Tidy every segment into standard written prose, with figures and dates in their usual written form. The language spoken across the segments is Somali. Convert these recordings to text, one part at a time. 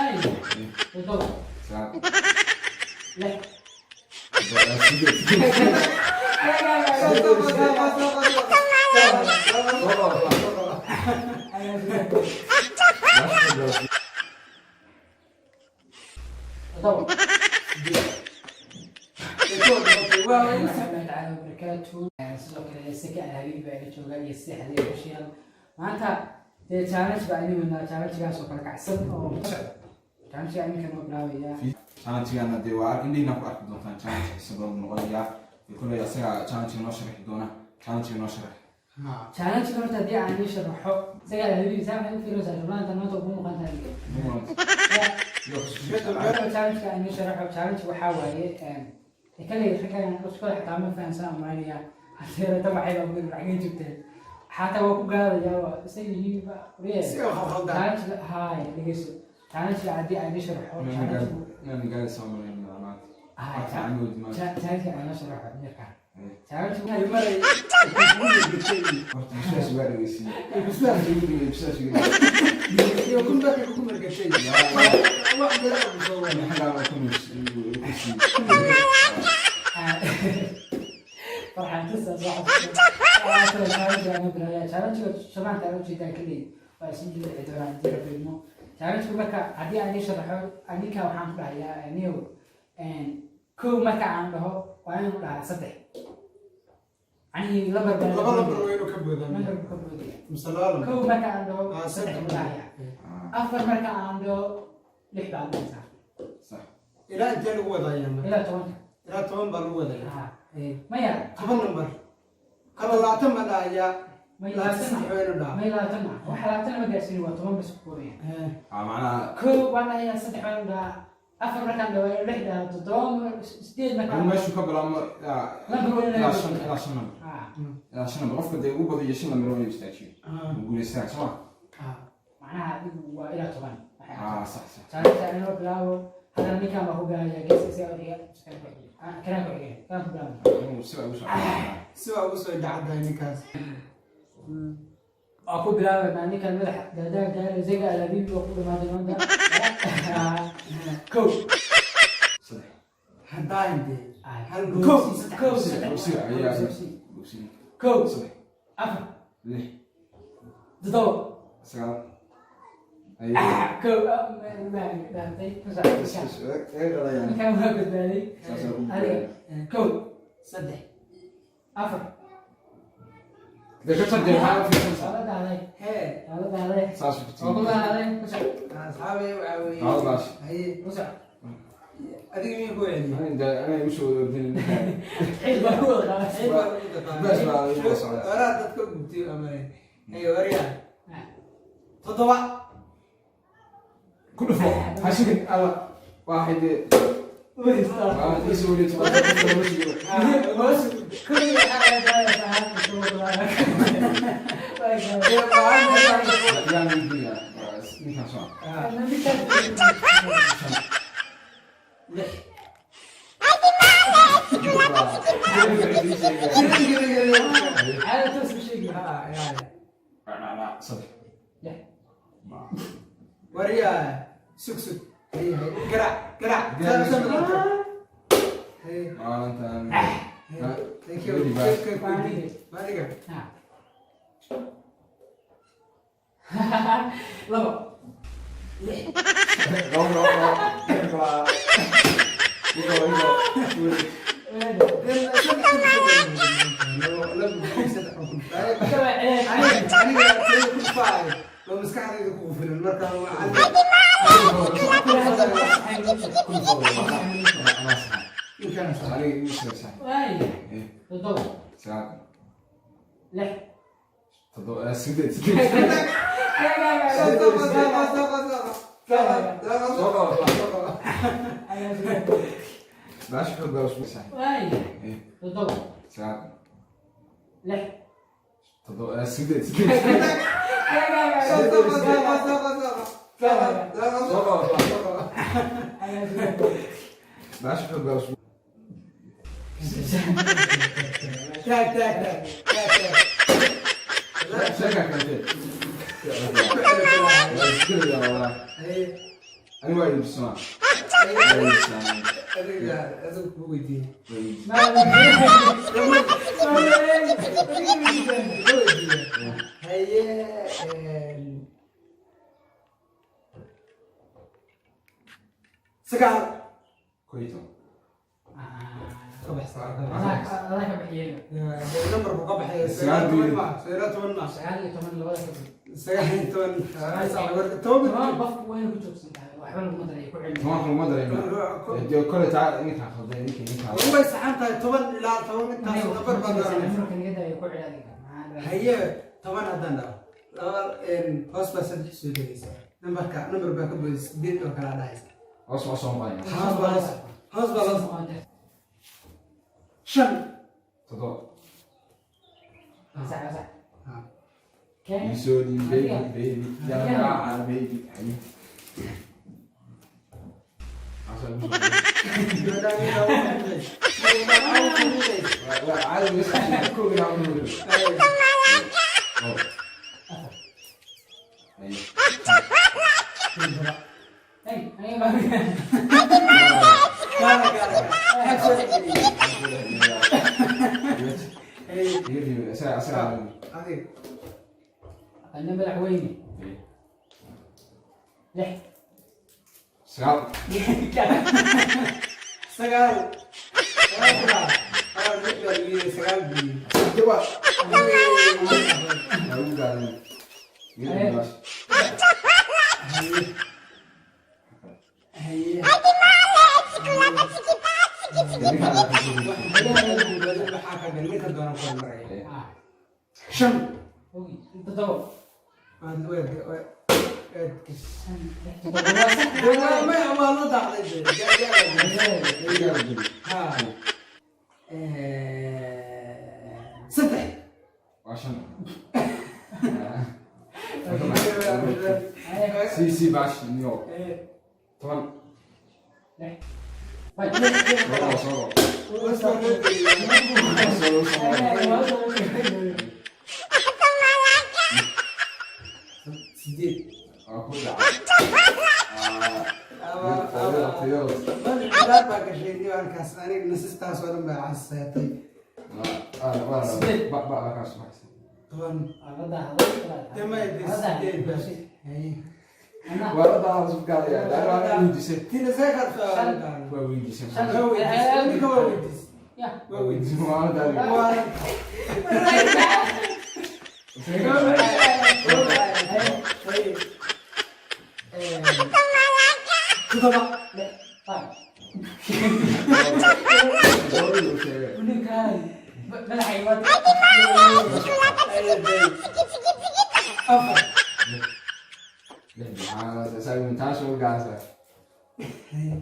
Waay, 7, 9, 6. 8, 8. 7. Tacaala wabarakaatu. Sidoo kale Saki Alhabiib baa ila jooga iyo Seexda iyo Official. Maanta dee challenge baa idin wadnaa, challenge-gaas oo kala kacsan oo challenge-ga iminka noo bilaabaya. Challenge-gana dee waa indhihiina ku arki doontaan. Challenge xiiso badan buu noqonayaa. Dee kolley asaga challenge-ga noo sharaxi doona. Challenge-ga noo sharax. Challenge-ga horta haddii aan ii sharaxo, Saki Alhabiib, saa maxay u fiiraysaa? Shublaanta maanta ugu muuqan tahay. Challenge-ga aan ii sharaxo, challenge waxaa waaye kale raggan iskooda xataa ma fahansan aan malaynayaa. Haddii tabaxay baa ugu xagee joogteen, xataa waa ku gaadaya, waa isaga yihiin. Challenge haay, dhegeyso. Challenge haddii aan ii sharaxo, challenge Inaan gaari soo malaynaya maanta. Haay, challenge aan ii sharaxo mirka challenge. Horta bisbaas waa dhegeysiin. Bisbaas igu dhigay, bisbaas igu dhigay. Xaggaa ku ku sii. Farxaan tusa soo xasuusta challenge aan bilaabaya. Challenge shabaanta aan ujeedaan kaliya waa isla dhici doonaa haddii Rabbi idmo. Challenge marka haddii aan ii sharaxo, aninka waxaan ku dhahayaa niyow, kow marka aan dhaho waa inuu dhahaa saddex, yani lambar baa. Laba lambar waa inuu ka boodaan. Lambar buu ka boodaya. Mise laba lambar? Kow marka aan dhaho, Ah, saddex saddex. buu dhahayaa. Afar marka aan dhaho, lix baa dhahaysaa. Sax. Ilaa intee lagu wadayaa marka? Ilaa 10-ka. Ilaa 10 baa lagu wadaya? Ah, maya. 10 lambar ama 20 baa dhahayaa. May. 23 waa inuu dhahaa. May, 20 ah waxa 20 ma gaarsiin, waa 10 bas ku koobaya. Ah, macnaha. Kow baan dhahayaa, saddex baan dhahaa. Afar markaan dhaho, lix dhahaa. Toddoba, sideed markaan. Anigu meeshuu ka bilaabmo ilaa Lambar waa inuu ilaa shan, ilaa shan lambar. Ah. Ilaa shan lambar. Qofka dee ugu badiyo shan lambar waa inuu istaajiyo. Wuu guulaystaa, soo ma? Macnaha adigu waa ilaa 10. Ah, sax sax. Challenge aan inoo bilaabo. Haddana ninkan baa ku bilaabaya, gees isaga xiga, kanaan ku xiga, kanaan ku bilaabo. Inuu siba ugu socdo. Si waa ugu soo dhacdahay ninkaas. Waa ku bilaabaynaa ninkan madaxa daadaanka Isaga Alabiib waa ku dhamaaday maanta. Kow. Saddex. Haddaan dee hal Kow. gool. Kow. Bogsiga ayaa bogsiga. Kow. Saddex. Afar. Lix. 7. 9. Ayaa. Kow dhaantay. Ninkan waa badbaaday. Saas ku adiga kow. Saddex. Afar. Dee ka jar, dee maxaa u fiirsanaysaa? Waa la dahday. Hee. Waa la dahday. Saas ku waa ku timi. dahday, ku soc. Asxaabay, waxaa weeye. Laba baash. Haye. Ku soc. Adiga miyuu ku celiyey? Aniga dee anay igu soo wada ordinin. Ciid baa ku wada qaaday. Ciid baa lagu daqaanay. Baash baa lagu wada socdaa. Waraa dadka gubtay amane. Haye, waryaa. 7. Ku dhufo. Ha shigin alla. Waxay dee. Waa ii soo wareegtay. Waa soo wareegtay. Kulli waxaa laga gaadaysaa halka soo wada. Yaan weydiinaya. Ninkaan soo. Shan. Lix. Caada toos u sheegi. Saddex. Lix. Waryaa, sug sug. Haye, haye, garaac garaac. Saa soo noqoto. Haye. Maalintan. Thank you. Maadiga. 2. Laba, laba, laba. Igo, igo. Aniga taya ku faay oo maskaxdayda ku filan marka. Aniga igu sheeg sax. Waay, 7. 9. 6. 7, 8, 8. Soo qabo. Baash xoog baa usbu sax. Waay, 7. 9. 6. 7, 8, 8. Soo qabo. Baash xoog baa usbu. Taag taag taag taag taag. Sheeka keentay. Waa iskelayaa walaa. Haye. Ani waa iibsanaa. Adiga adiga ku weydiiyey. Waa iibsanaa. Ku weydiiyey. Haye, 9. 11. Ka bax, 9 ka bax. Adaa ka bixiyey. Nambarku ka baxay. 9 9 ma 19 ma 19 labada ka bixi. 19 9 10 qofku waa inay ku joogsan tahay, waxba laguma daray, ku celin. 10 laguma daray miya? Dee kole taa ninkaa khalday, ninkaa. Way saxan tahay, 10 ilaa 10 intaas nambar baa garanaysa. Marka niyada ay ku celi adiga. Haye, 10 haddaan dhaho, laba hoos baa 3 soo degaysa, nambarka nambar baa ka boodaysa, 8 oo kala dhahaysa. Hoos waa soo noqonaya. Hoos baa hoos baa hoos 5. 7. Sax sax. Ah. Keen. Iisoo dhiib baby baby. Yaa baby. Haye. Waa caadi iska koob ilaa ugu. Oh. Haye. Hey, aniga baa. Gaara gaara. Asaga. Adiga. Ana madaxweyne. 6. 9. 9 9 baa. Ah, 6 baa lagu yidhi, 9 buu yidhi. Jawaab. Ugu gaadin. Haye. Waxaa ka gal ninka doona ku hormaraya. Ah, 5. ogi. 7. Waad waad waad waad 5, 6, 7. Waa sax. Maya, waa la daaqday dee. Ha. 3. Waa 5. Haye. Si bash niyo. 10. 6. Five. Soo soo. Soo soo. 8. Waa ku dhacay. Cidaar baa gashay diiwaankaas, aniga nasistaas oo dhan baa casaatay. Ba ba kaas baxsan. 10. Waa la daahday. Damay dee, 8 baa. Haye. Waa la daahday isku gaadaya. Waa weydiisay. Tina seekaad. Waa weydiisay. Waa weydiisay. Ninka waa weydiisay. Ya. Waa weydiisay. Waa la daahday. Waa haye. 7. 6. Five. Sheegay. Ninkaan madaxa iwad. 4. Taas ugu gaasa. Haye.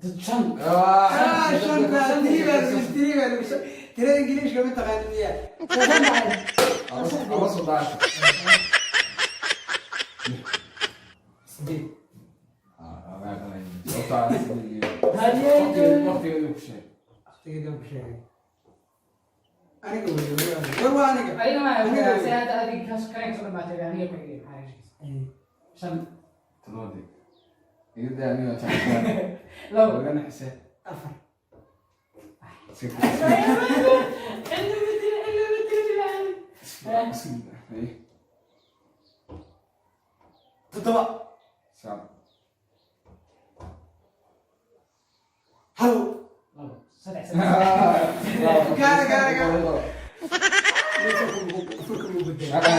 5. Ah, 5 baa tiri baa tirada Ingiriishka ma taqaanin miyaa? Ama soo daasa. 8. Waqtigeedu ku sheeg. Waqtigeedaan ku sheegay. Aniga wey, war waa aniga. Adiga ma si hadda adiga kaas kale soo dhamaatay, aniga ku xigay maxaa heshiis? 5. 7 deg. Iga daa aniga challenge. 2. Laga naxisay. 4. Iska ku. 7. 9. 1. 2, 3, 3. Gaara gaara gaara. Furka muu bedelay. Labada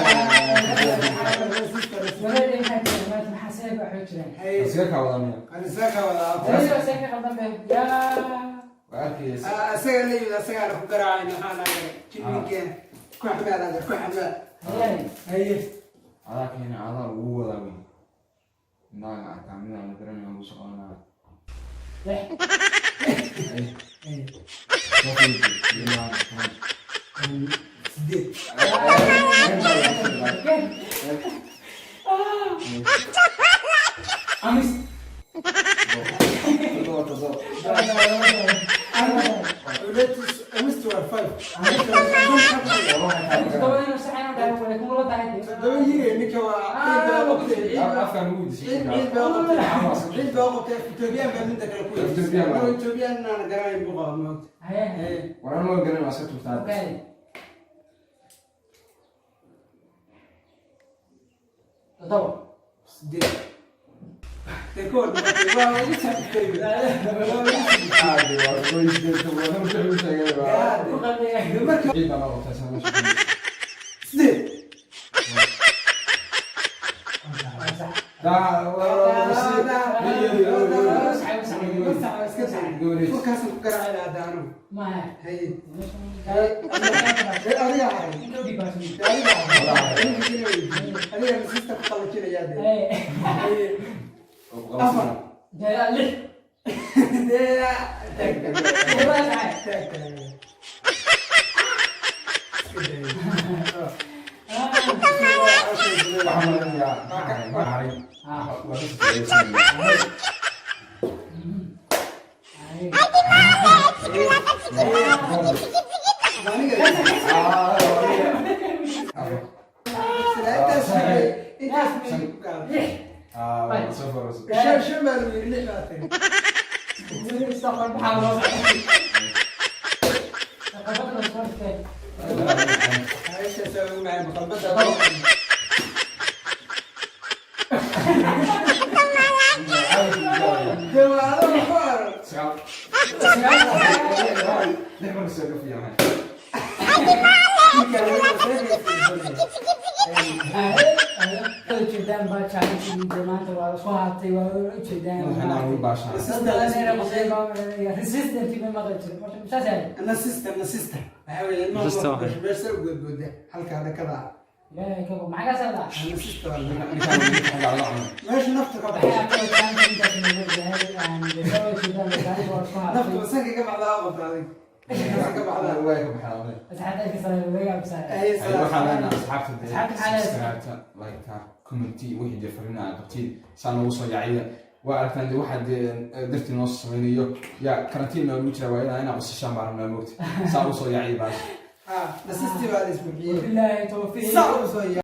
maxaa jiraan maanta, maxaa seeb waxay jiraan? Haye. Iska kaa wadaa miya? Ani isaga wadaa. Adiga see ka qaldan be. Yaa. Waa arkaysa. Ah, asaga la yimid, asagaana ku garaacayna, waxaan ahay jinninkeen ku xamaal, adeer ku xamaal. Haye. Haye. Adaa keena, adaa lagu wadaa wey. Indhaha arkaa midaan la garanayo lagu soconaa. 6. Haye. Haye. Soo fiiri. Ilaa 10. 8. Amis. Toddoba. Amistu waa 5. Toddoba inuu sax inuu dhaho way kumula tahay. Toddoba yiri ninka waa ciid baa qabtay, ciid baa Afkaan ugu disay. ciid ciid baa qabtay, ciid baa qabtay. Ethiopian baa midda kale ku Ethiopian baa. Ethiopian aan garanayn buu qabaa maanta. Haye. Waran ma garan, waa iska tuurtaa. Okay. Toddoba. 8 dee koor waa igu saxiibtay, waa igu Ah, dee waa goys, dee toddoba, marka lagu sheegay waa- Ku qalbiga. Marka Ciid baa loo qabtay, saa meesha. 8. Waa sax. Furkaasaan ku garaacay hadda anugu. Maya. Haye. Dee adiga haray. Inta u dhiibaaso. Dee adiga haray. Adiga masista ku qalajinayaa dee. Haye. Haye. 4. Dee 6. Dee taag taag. Waa sax. Taag taag. Iska day. Waxaan maleynayaa, maxaa haray? Waa ka sii. Haye. Aniga 4. intaas intaas meel ku gaabay. 6. Ah, soo faro. 5 5 baa lagu yiri, 6 baa tiri. Maxaa loo socday? Soo dhigtay. Meeshaas waa ugu macaan qalbada. Dee waa adoo ku aran. 9. 6 marka soo gafiya. Ninka lagu soo Ujeedaan baa challenge maanta waa la soo haatay, waa ujeedaan. Madaxana ugu baashaa. Resistant ma maqli jirin marka saas yahay. Nasista, nasista. Waxaa weeye ilmaha Nasista marka waxay. beesha u goodgooda halka dhakada ah. Ilaahay ka maxaa ka socdaa? Nasista waa la Ninkaan xagga laga cuno. Meesha naftu ka baxda. Waxaa kaloo challenge intaas noogu yahay aan soo jeedaan challenge waa soo Naftu haatay. masanka ka baxdaa oo qabta adig. Masanka ka baxdaa. Way ka baxdaa. Asxaabta sare laga absaa. Ay, Ay, waxaan leenahay asxaabta dee Asxaabta maxaa leedahay? subscribe-ta, like-ta, comment-i, wixii dee fariin aad qabtiin saa noogu soo yaaciya. Waa aragtaan dee waxaa dee dartii noo samaynayo yaa karantiin noogu jira, waa inaa qosashaan baan rabnaa moogta saa u soo yaaciya baasha. Ha, nasistii baa la isbuuxiyey. Billahi tawfiiq. Sac u soo.